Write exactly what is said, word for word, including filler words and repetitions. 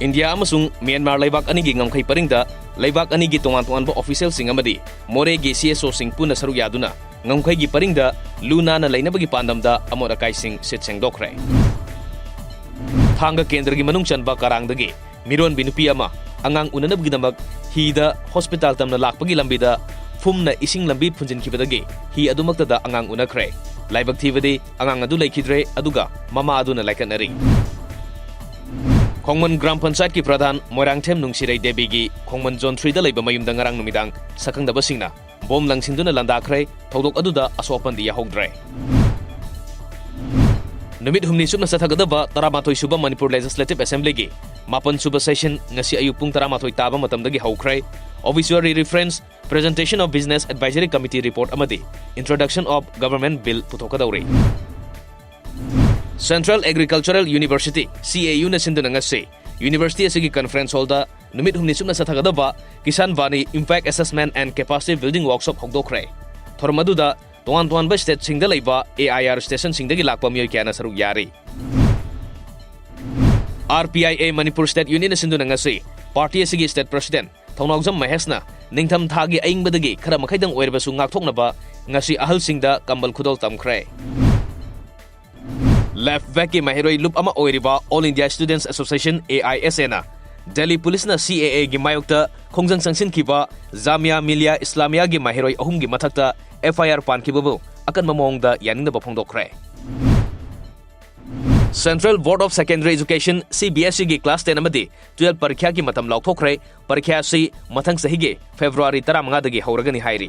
India ꯑꯃꯁꯨꯡ Myanmar ꯂꯩꯕꯥꯛ ꯑꯅꯤꯒꯤ ꯉꯝꯈꯩ ꯄꯔꯤꯡꯗ ꯂꯩꯕꯥꯛ ꯑꯅꯤꯒꯤ ꯇꯣꯉꯥꯟ ꯇꯣꯉꯥꯟꯕ ꯑꯣꯐꯤꯁꯤꯌꯦꯜꯁꯤꯡ ꯑꯃꯗꯤ ꯃꯣꯔꯦꯒꯤ ꯁꯤ ꯑꯦꯁ ꯑꯣꯁꯤꯡ ꯄꯨꯟꯅ ꯁꯔꯨꯛ ꯌꯥꯗꯨꯅ ꯉꯝꯈꯩꯒꯤ ꯄꯔꯤꯡꯗ ꯂꯨ ꯅꯥꯟꯅ ꯂꯩꯅꯕꯒꯤ ꯄꯥꯟꯗꯝꯗ ꯑꯃꯣꯠ ꯑꯀꯥꯏꯁꯤꯡ ꯁꯤꯠ ꯁꯦꯡꯗꯣꯛꯈ꯭ꯔꯦ꯫ ꯊꯥꯡꯒ ꯀꯦꯟꯗ꯭ꯔꯒꯤ ꯃꯅꯨꯡ ꯆꯟꯕ ꯀꯔꯥꯡꯗꯒꯤ ꯃꯤꯔꯣꯟꯕꯤ ꯅꯨꯄꯤ ꯑꯃ ꯑꯉꯥꯡ ꯎꯅꯅꯕꯒꯤꯗꯃꯛ ꯍꯤꯗ ꯍꯣꯁꯄꯤꯇꯥꯜ ꯇꯝꯅ ꯂꯥꯛꯄꯒꯤ ꯂꯝꯕꯤꯗ ꯐꯨꯝꯅ ꯏꯁꯤꯡ ꯂꯝꯕꯤ ꯐꯨꯟꯖꯤꯟꯈꯤꯕꯗꯒꯤ ꯍꯤ ꯑꯗꯨꯃꯛꯇꯗ ꯑꯉꯥꯡ ꯎꯅꯈ꯭ꯔꯦ꯫ ꯂꯥꯏꯕꯛ ꯊꯤꯕꯗꯤ ꯑꯉꯥꯡ ꯑꯗꯨ ꯂꯩꯈꯤꯗ꯭ꯔꯦ, ꯑꯗꯨꯒ ꯃꯃꯥ ꯑꯗꯨꯅ ꯂꯥꯏꯀꯠꯅꯔꯤ꯫ ꯈꯣꯡꯃꯟ ꯒ꯭ꯔꯥꯝ ꯄꯟꯆꯥꯌꯠꯀꯤ ꯄ꯭ꯔꯙꯥꯟ ꯃꯣꯏꯔꯥꯡꯊꯦꯝ ꯅꯨꯡꯁꯤꯔꯩ ꯗꯦꯕꯤꯒꯤ ꯈꯣꯡꯃꯟ ꯖꯣꯟ ꯊ꯭ꯔꯤꯗ ꯂꯩꯕ ꯃꯌꯨꯝꯗ ꯉꯔꯥꯡ ꯅꯨꯃꯤꯗꯥꯡ ꯁꯛꯈꯪꯗꯕꯁꯤꯡꯅ ꯕꯣꯝ ꯂꯪꯁꯤꯟꯗꯨꯅ ꯂꯥꯟꯗꯥꯈ꯭ꯔꯦ꯫ ꯊꯧꯗꯣꯛ ꯑꯗꯨꯗ ꯑꯁꯣꯛ ꯑꯄꯟꯗꯤ ꯌꯥꯎꯍꯧꯗ꯭ꯔꯦ꯫ ꯅꯨꯃꯤꯠ ꯍꯨꯝꯅꯤ ꯆꯨꯞꯅ ꯆꯠꯊꯒꯗꯕ ꯇꯔꯥꯃꯥꯊꯣꯏ ꯁꯨꯕ ꯃꯅꯤꯄꯨꯔ ꯂꯦꯖꯤꯁꯂꯦꯇꯤꯚ ꯑꯦꯁꯦꯝꯕ꯭ꯂꯤꯒꯤ ꯃꯥꯄꯟ ꯁꯨꯕ ꯁꯦꯁꯟ ꯉꯁꯤ ꯑꯌꯨꯛ ꯄꯨꯡ ꯇꯔꯥꯃꯥꯊꯣꯏ ꯇꯥꯕ ꯃꯇꯝꯗꯒꯤ ꯍꯧꯈ꯭ꯔꯦ꯫ Obituary Reference, Presentation of Business Advisory Committee Report ꯑꯃꯗꯤ Introduction of Government Bill ꯄꯨꯊꯣꯛꯀꯗꯧꯔꯤ꯫ Central Agricultural University, C A U ꯅ ꯁꯤꯟꯗꯨꯅ ꯉꯁꯤ ꯌꯨꯅꯤꯚꯔꯁꯤꯇꯤ ꯑꯁꯤꯒꯤ ꯀꯟꯐꯔꯦꯟꯁ ꯍꯣꯜꯗ ꯅꯨꯃꯤꯠ ꯍꯨꯝꯅꯤ ꯆꯨꯞꯅ ꯆꯠꯊꯒꯗꯕ Kisan ꯕꯥꯅꯤ Impact Assessment and Capacity Building Workshop ꯍꯧꯗꯣꯛꯈ꯭ꯔꯦ꯫ ꯊꯧꯔꯝ ꯑꯗꯨꯗ ꯇꯣꯉꯥꯟ ꯇꯣꯉꯥꯟꯕ ꯁ꯭ꯇꯦꯠꯁꯤꯡꯗ ꯂꯩꯕ A I R ꯁ꯭ꯇꯦꯁꯟꯁꯤꯡꯗꯒꯤ ꯂꯥꯛꯄ ꯃꯤꯑꯣꯏ ꯀꯌꯥꯅ ꯁꯔꯨꯛ ꯌꯥꯔꯤ꯫ R P I A Manipur state ꯌꯨꯅꯤꯌꯟꯅ ꯁꯤꯟꯗꯨꯅ ꯉꯁꯤ ꯄꯥꯔꯇꯤ ꯑꯁꯤꯒꯤ ꯁ꯭ꯇꯦꯠ ꯄ꯭ꯔꯁꯤꯗꯦꯟꯠ ꯊꯧꯅꯥꯎꯖꯝ ꯃꯍꯦꯁꯅ ꯅꯤꯡꯊꯝ ꯊꯥꯒꯤ ꯑꯏꯪꯕꯗꯒꯤ ꯈꯔ ꯃꯈꯩꯗꯪ ꯑꯣꯏꯔꯕꯁꯨ ꯉꯥꯛꯊꯣꯛꯅꯕ ꯉꯁꯤ ꯑꯍꯜꯁꯤꯡꯗ ꯀꯝꯕꯜ ꯈꯨꯗꯣꯜ ꯇꯝꯈ꯭ꯔꯦ꯫ ꯂꯦꯐ ꯕꯦꯛꯀꯤ ꯃꯍꯩꯔꯣꯏ ꯂꯨꯞ ꯑꯃ ꯑꯣꯏꯔꯤꯕ All India Students Association, A I S A ꯅ ꯗꯦꯜꯂꯤ ꯄꯨꯂꯤꯁꯅ C A A ꯒꯤ ꯃꯥꯌꯣꯛꯇ ꯈꯣꯡꯖꯪ ꯆꯪꯁꯤꯟꯈꯤꯕ ꯖꯥꯃꯤꯌꯥ ꯃꯤꯂꯤꯌꯥ ꯏꯁꯂꯥꯃꯤꯌꯥꯒꯤ ꯃꯍꯩꯔꯣꯏ ꯑꯍꯨꯝꯒꯤ ꯃꯊꯛꯇ F I R ꯄꯥꯟꯈꯤꯕꯕꯨ ꯑꯀꯟꯕ ꯃꯑꯣꯡꯗ ꯌꯥꯅꯤꯡꯗꯕ ꯐꯣꯡꯗꯣꯛꯈ꯭ꯔꯦ꯫ Central Board of Secondary Education, C B S E ꯒꯤ class ten ꯑꯃꯗꯤ twelve ꯄꯔꯤꯈ꯭ꯌꯥꯒꯤ ꯃꯇꯝ ꯂꯥꯎꯊꯣꯛꯈ꯭ꯔꯦ꯫ ꯄꯔꯤꯈ꯭ꯌꯥ ꯑꯁꯤ ꯃꯊꯪ ꯆꯍꯤꯒꯤ ꯐꯦꯕ꯭ꯔꯨꯋꯥꯔꯤ ꯇꯔꯥꯃꯉꯥꯗꯒꯤ ꯍꯧꯔꯒꯅꯤ ꯍꯥꯏꯔꯤ꯫